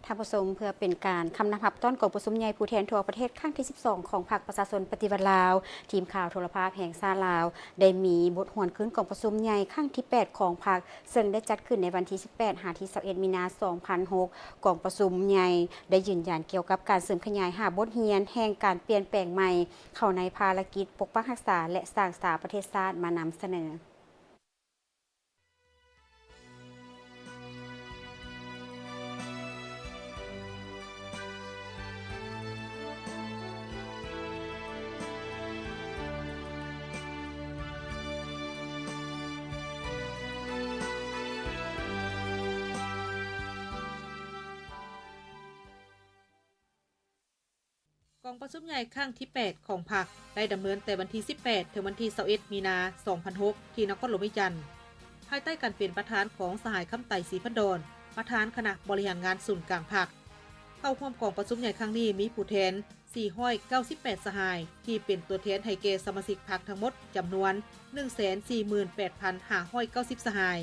ທ່ານຜູ້ຊົມ, ເພື່ອເປັນການຄຳນັບຮັບຕ້ອນກອງປະຊຸມໃຫຍ່ຜູ້ແທນທົ່ວປະເທດຄັ້ງທີສິບສອງ ຂອງພັກປະຊາຊົນປະຕິວັດລາວ, ທີມຂ່າວໂທລະພາບແຫ່ງຊາດລາວ ໄດ້ມີບົດຫວນຄືນກອງປະຊຸມໃຫຍ່ຄັ້ງທີແປດຂອງພັກ, ເຊິ່ງໄດ້ຈັດຂຶ້ນໃນວັນທີສິບແປດຫາທີຊາວເອັດ ມີນາ ສອງພັນຫົກ. ກອງປະຊຸມໃຫຍ່ໄດ້ຢືນຢັນກ່ຽວກັບການເສີມຂະຫຍາຍຫ້າບົດຮຽນແຫ່ງການປ່ຽນແປງໃໝ່ເຂົ້າໃນພາລະກິດປົກປັກຮັກສາ ແລະ ສ້າງສາປະເທດຊາດມານຳສະເໜີ. ກອງປະຊຸມໃຫຍ່ຄັ້ງທີແປດຂອງພັກ ໄດ້ດຳເນີນແຕ່ວັນທີສິບແປດ ເຖິງວັນທີຊາວເອັດ ມີນາ ສອງພັນຫົກ ທີ່ນະຄອນຫຼວງວຽງຈັນ, ພາຍໃຕ້ການເປັນປະທານຂອງສະຫາຍ ຄຳໄຕ ສີພັນດອນ ປະທານຄະນະບໍລິຫານງານສູນກາງພັກ. ເຂົ້າຮ່ວມກອງປະຊຸມໃຫຍ່ຄັ້ງນີ້ມີຜູ້ແທນສີ່ຮ້ອຍເກົ້າສິບແປດສະຫາຍ ທີ່ເປັນຕົວແທນໃຫ້ແກ່ສະມາຊິກພັກທັງໝົດຈຳນວນໜຶ່ງແສນສີ່ໝື່ນແປດພັນຫ້າຮ້ອຍເກົ້າສິບສະຫາຍ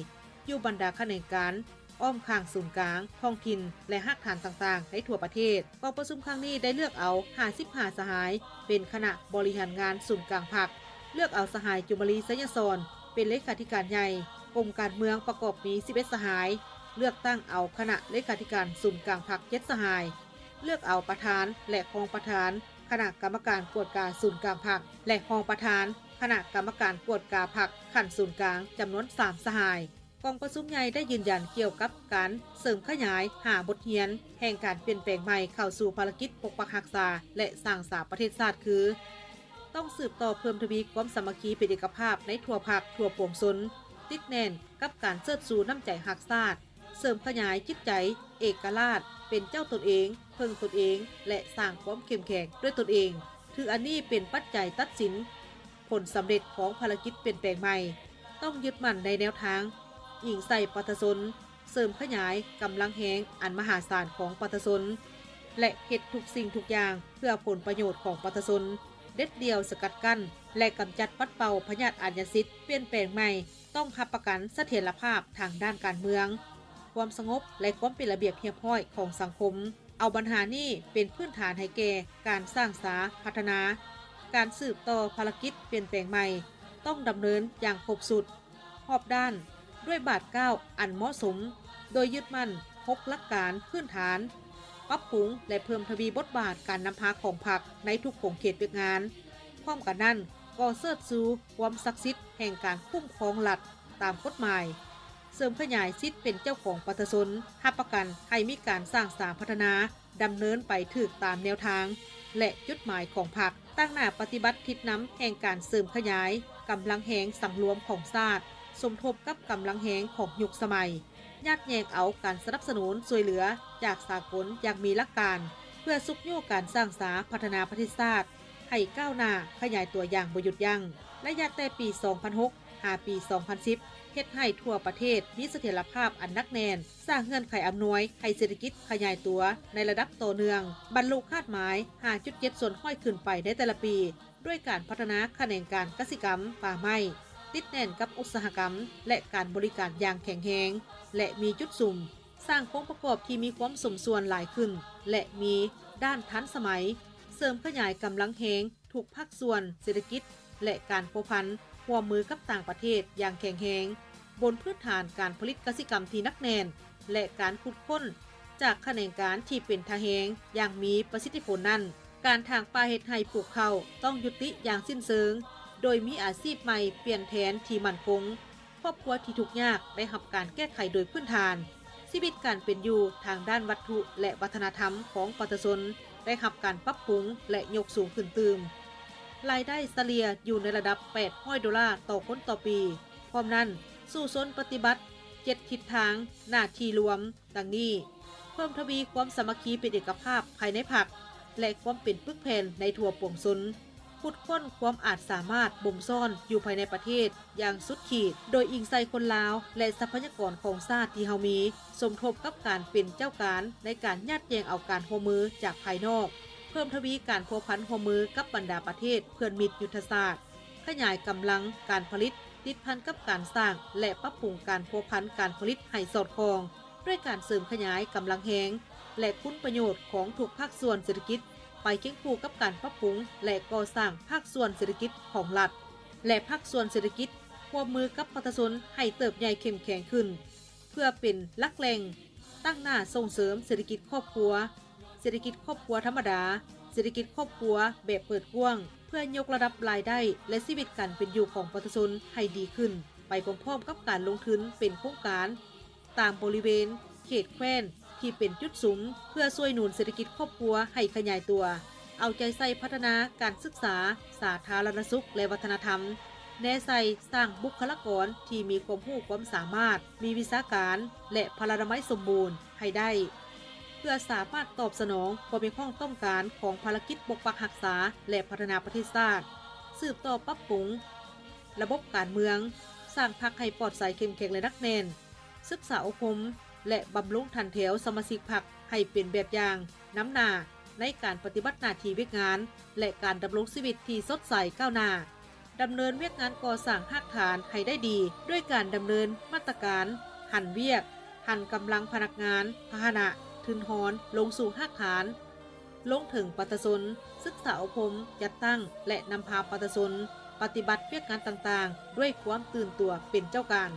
ຢູ່ບັນດາຂະແໜງການ ອ້ອມຂ້າງສູນກາງ, ທ້ອງຖິ່ນ ແລະ ຮາກຖານຕ່າງໆໃນທົ່ວປະເທດ. ກອງປະຊຸມຄັ້ງນີ້ໄດ້ເລືອກເອົາຫ້າສິບຫ້າສະຫາຍ ເປັນຄະນະບໍລິຫານງານສູນກາງພັກ, ເລືອກເອົາສະຫາຍ ຈຸມມະລີ ໄຊຍະສອນ ເປັນເລຂາທິການໃຫຍ່. ກົມການເມືອງປະກອບມີສິບເອັດສະຫາຍ, ເລືອກຕັ້ງເອົາຄະນະເລຂາທິການສູນກາງພັກເຈັດສະຫາຍ, ເລືອກເອົາປະທານ ແລະ ຮອງປະທານຄະນະກຳມະການກວດກາສູນກາງພັກ ແລະ ຮອງປະທານຄະນະກຳມະການກວດກາພັກຂັ້ນສູນກາງຈຳນວນສາມສະຫາຍ. ກອງປະຊຸມໃຫຍ່ໄດ້ຢືນຢັນກ່ຽວກັບການເສີມຂະຫຍາຍຫ້າບົດຮຽນແຫ່ງການປ່ຽນແປງໃໝ່ເຂົ້າສູ່ພາລະກິດປົກປັກຮັກສາ ແລະ ສ້າງສາປະເທດຊາດຄື: ຕ້ອງສືບຕໍ່ເພີ່ມທະວີຄວາມສາມັກຄີເປັນເອກະພາບໃນທົ່ວພັກ, ທົ່ວປວງຊົນ, ຕິດແໜ້ນກັບການເຊີດຊູນ້ຳໃຈຮັກຊາດ, ເສີມຂະຫຍາຍຈິດໃຈເອກະລາດ, ເປັນເຈົ້າຕົນເອງ, ເພິ່ງຕົນເອງ ແລະ ສ້າງຄວາມເຂັ້ມແຂງດ້ວຍຕົນເອງ. ຖືອັນນີ້ເປັນປັດໄຈຕັດສິນຜົນສຳເລັດຂອງພາລະກິດປ່ຽນແປງໃໝ່. ຕ້ອງຍຶດໝັ້ນໃນແນວທາງອີງໃສ່ປະຊາຊົນ, ເສີມຂະຫຍາຍກຳລັງແຮງອັນມະຫາສານຂອງປະຊາຊົນ ແລະ ເຮັດທຸກສິ່ງທຸກຢ່າງເພື່ອຜົນປະໂຫຍດຂອງປະຊາຊົນ, ເດັດດ່ຽວສະກັດກັ້ນ ແລະ ກຳຈັດປັດເປົ່າພະຍາດອາຍາສິດ. ປ່ຽນແປງໃໝ່ ຕ້ອງຮັບປະກັນສະຖຽນລະພາບທາງດ້ານການເມືອງ, ຄວາມສະຫງົບ ແລະ ຄວາມເປັນລະບຽບຮຽບຮ້ອຍຂອງສັງຄົມ, ເອົາບັນຫານີ້ເປັນພື້ນຖານໃຫ້ແກ່ການສ້າງສາພັດທະນາ. ການສືບຕໍ່ພາລະກິດປ່ຽນແປງໃໝ່ ຕ້ອງດຳເນີນຢ່າງຄົບຊຸດ, ຮອບດ້ານ, ດ້ວຍບາດກ້າວອັນເໝາະສົມ, ໂດຍຍຶດໝັ້ນຫົກຫຼັກການພື້ນຖານ, ປັບປຸງ ແລະ ເພີ່ມທະວີບົດບາດການນຳພາຂອງພັກໃນທຸກຂົງເຂດວຽກງານ. ພ້ອມກັນນັ້ນ, ກໍເຊີດຊູຄວາມສັກສິດແຫ່ງການຄຸ້ມຄອງລັດຕາມກົດໝາຍ, ເສີມຂະຫຍາຍສິດເປັນເຈົ້າຂອງປະຊາຊົນ, ຮັບປະກັນໃຫ້ມີການສ້າງສາພັດທະນາ ດຳເນີນໄປຖືກຕາມແນວທາງ ແລະ ຈຸດໝາຍຂອງພັກ, ຕັ້ງໜ້າປະຕິບັດທິດນຳແຫ່ງການເສີມຂະຫຍາຍກຳລັງແຮງສັງລວມຂອງຊາດ, ສົມທົບກັບກຳລັງແຮງຂອງຍຸກສະໄໝ, ຍາດແຍ່ງເອົາການສະໜັບສະໜູນຊ່ວຍເຫຼືອຈາກສາກົນຢ່າງມີຫຼັກການ ເພື່ອຊຸກຍູ້ການສ້າງສາພັດທະນາປະເທດຊາດໃຫ້ກ້າວໜ້າຂະຫຍາຍຕົວຢ່າງບໍ່ຢຸດຢັ້ງ. ໄລຍະແຕ່ປີສອງພັນຫົກ ຫາປີສອງພັນສິບ ເຮັດໃຫ້ທົ່ວປະເທດມີສະຖຽນລະພາບອັນໜັກແໜ້ນ, ສ້າງເງື່ອນໄຂອຳນວຍໃຫ້ເສດຖະກິດຂະຫຍາຍຕົວໃນລະດັບຕໍ່ເນື່ອງ, ບັນລຸຄາດໝາຍ ຫ້າຈຸດເຈັດສ່ວນຮ້ອຍ ຂຶ້ນໄປໃນແຕ່ລະປີ, ດ້ວຍການພັດທະນາຂະແໜງການກະສິກຳ, ປ່າໄມ້, ຕິດແໜ້ນກັບອຸດສາຫະກຳ ແລະ ການບໍລິການຢ່າງແຂງແຮງ ແລະ ມີຈຸດສຸມ, ສ້າງໂຄງປະກອບທີ່ມີຄວາມສົມສ່ວນຫຼາຍຂຶ້ນ ແລະ ມີດ້ານທັນສະໄໝ, ເສີມຂະຫຍາຍກຳລັງແຮງ ທຸກພາກສ່ວນເສດຖະກິດ ແລະ ການພົວພັນຮ່ວມມືກັບຕ່າງປະເທດຢ່າງແຂງແຮງ, ບົນພື້ນຖານການຜະລິດກະສິກຳທີ່ໜັກແໜ້ນ ແລະ ການຂຸດຄົ້ນຈາກຂະແໜງການທີ່ເປັນທ່າແຮງຢ່າງມີປະສິດທິຜົນນັ້ນ, ການຖາງປ່າເຮັດໄຮ່ປູກເຂົ້າຕ້ອງຍຸຕິຢ່າງສິ້ນເຊີງ, ໂດຍມີອາຊີບໃໝ່ປ່ຽນແທນທີ່ໝັ້ນຄົງ. ຄອບຄົວທີ່ທຸກຍາກໄດ້ຮັບການແກ້ໄຂໂດຍພື້ນຖານ, ຊີວິດການເປັນຢູ່ທາງດ້ານວັດຖຸ ແລະ ວັດທະນະທຳຂອງປະຊາຊົນໄດ້ຮັບການປັບປຸງ ແລະ ຍົກສູງຂຶ້ນຕື່ມ. ລາຍໄດ້ສະເລ່ຍຢູ່ໃນລະດັບແປດຮ້ອຍໂດລາຕໍ່ຄົນຕໍ່ປີ. ພ້ອມນັ້ນ, ສູ້ຊົນປະຕິບັດເຈັດທິດທາງໜ້າທີ່ລວມ ດັ່ງນີ້: ເພີ່ມທະວີຄວາມສາມັກຄີເປັນເອກະພາບພາຍໃນພັກ ແລະ ຄວາມເປັນປຶກແຜ່ນໃນທົ່ວປວງຊົນ, ຂຸດຄົ້ນຄວາມອາດສາມາດບົ່ມຊ້ອນຢູ່ພາຍໃນປະເທດຢ່າງສຸດຂີດ, ໂດຍອີງໃສ່ຄົນລາວ ແລະ ຊັບພະຍາກອນຂອງຊາດທີ່ເຮົາມີ, ສົມທົບກັບການເປັນເຈົ້າການໃນການຍາດແຍ່ງເອົາການຮ່ວມມືຈາກພາຍນອກ, ເພີ່ມທະວີການພົວພັນຮ່ວມມືກັບບັນດາປະເທດເພື່ອນມິດຍຸດທະສາດ, ຂະຫຍາຍກຳລັງການຜະລິດ ຕິດພັນກັບການສ້າງ ແລະ ປັບປຸງການພົວພັນການຜະລິດໃຫ້ສອດຄ່ອງ ດ້ວຍການເສີມຂະຫຍາຍກຳລັງແຮງ ແລະຄຸນປະໂຫຍດຂອງທຸກພາກສ່ວນເສດຖະກິດ ໄປຄຽງຄູ່ກັບການປັບປຸງ ແລະກໍ່ສ້າງພາກສ່ວນເສດຖະກິດຂອງລັດ ແລະພາກສ່ວນເສດຖະກິດ ຮ່ວມມືກັບປະຊາຊົນໃຫ້ເຕີບໃຫຍ່ເຂັ້ມແຂງຂຶ້ນ ເພື່ອເປັນຫຼັກແຫຼ່ງຕັ້ງໜ້າສົ່ງເສີມເສດຖະກິດຄອບຄົວ, ເສດຖະກິດຄອບຄົວທຳມະດາ, ເສດຖະກິດຄອບຄົວແບບເປີດກວ້າງ ເພື່ອຍົກລະດັບລາຍໄດ້ ແລະຊີວິດການເປັນຢູ່ຂອງປະຊາຊົນໃຫ້ດີຂຶ້ນ ໄປພ້ອມໆກັບການລົງທຶນເປັນໂຄງການ ຕາມບໍລິເວນເຂດແຄວ້ນທີ່ເປັນຈຸດສຸມ ເພື່ອຊ່ວຍໜູນເສດຖະກິດຄອບຄົວໃຫ້ຂະຫຍາຍຕົວ, ເອົາໃຈໃສ່ພັດທະນາການສຶກສາ, ສາທາລະນະສຸກ ແລະວັດທະນະທຳ, ແນໃສ່ສ້າງບຸກຄະລາກອນທີ່ມີຄວາມຮູ້ຄວາມສາມາດ, ມີວິຊາການ ແລະພະລານາໄມສົມບູນໃຫ້ໄດ້ ເພື່ອສາມາດຕອບສະໜອງຄວາມຮຽກຮ້ອງຕ້ອງການຂອງພາລະກິດປົກປັກຮັກສາ ແລະພັດທະນາປະເທດຊາດ, ສືບຕໍ່ປັບປຸງລະບົບການເມືອງ, ສ້າງພັກໃຫ້ປອດໃສເຂັ້ມແຂງ ແລະໜັກແໜ້ນ, ສຶກສາອົບຮົມ ແລະບຳລຸງຖັນແຖວສະມາຊິກພັກໃຫ້ເປັນແບບຢ່າງນຳໜ້າໃນການປະຕິບັດໜ້າທີ່ວຽກງານ ແລະການດຳລົງຊີວິດທີ່ສົດໃສກ້າວໜ້າ, ດຳເນີນວຽກງານກໍ່ສ້າງຮາກຖານໃຫ້ໄດ້ດີ ດ້ວຍການດຳເນີນມາດຕະການຫັນວຽກ, ຫັນກຳລັງພະນັກງານ, ພາຫະນະ, ທຶນຮອນ ລົງສູ່ຮາກຖານ, ລົງເຖິງປະຊາຊົນ, ສຶກສາອົບຮົມ, ຈັດຕັ້ງ ແລະນຳພາປະຊາຊົນປະຕິບັດວຽກງານຕ່າງໆ ດ້ວຍຄວາມຕື່ນຕົວເປັນເຈົ້າການ.